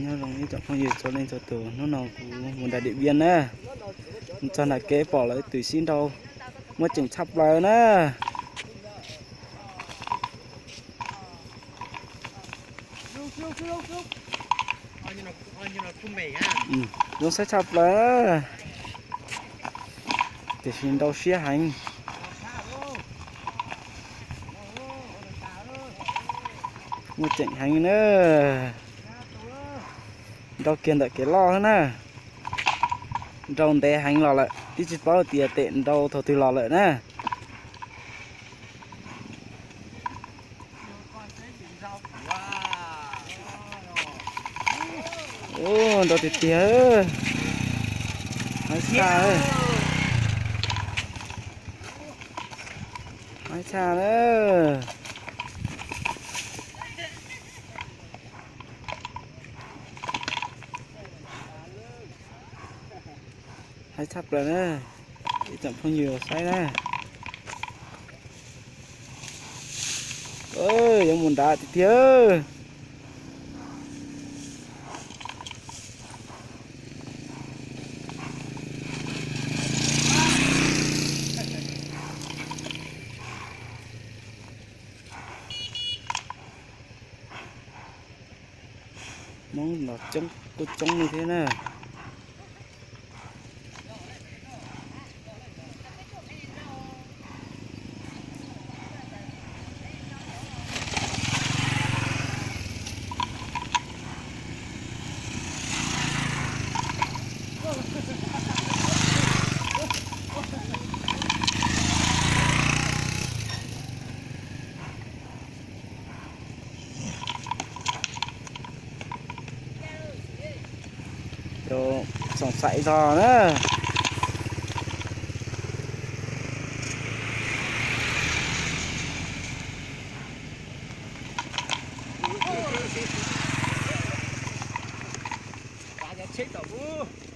Nyob zoo ib tsoom phooj ywg txhua leej txhua tus, hnub no kuv mus nram Điện Biên na, mus txog nram kev pom lawv twm sib nrau, muaj ceem tshaj plaws na. Zoo saib tshaj plaws, tiam sis nrau siab heev. Muaj ceem heev na. Nrau kiag ntawm kev loj xwb na. Nrau ntev heev los lawm, twb tsis paub tias tes nrau thaum twg los lawm na. Ub, nrau tiag tiag. Haib tshaj, haib tshaj na. Haib tshaj plaws na, ib tsoom phooj ywg saib na. Yuav mus nrad tiag tiag. Hmoob los coob kuj coob li thiab na. Cov xoom xaim zog na. Tsheb tom ub.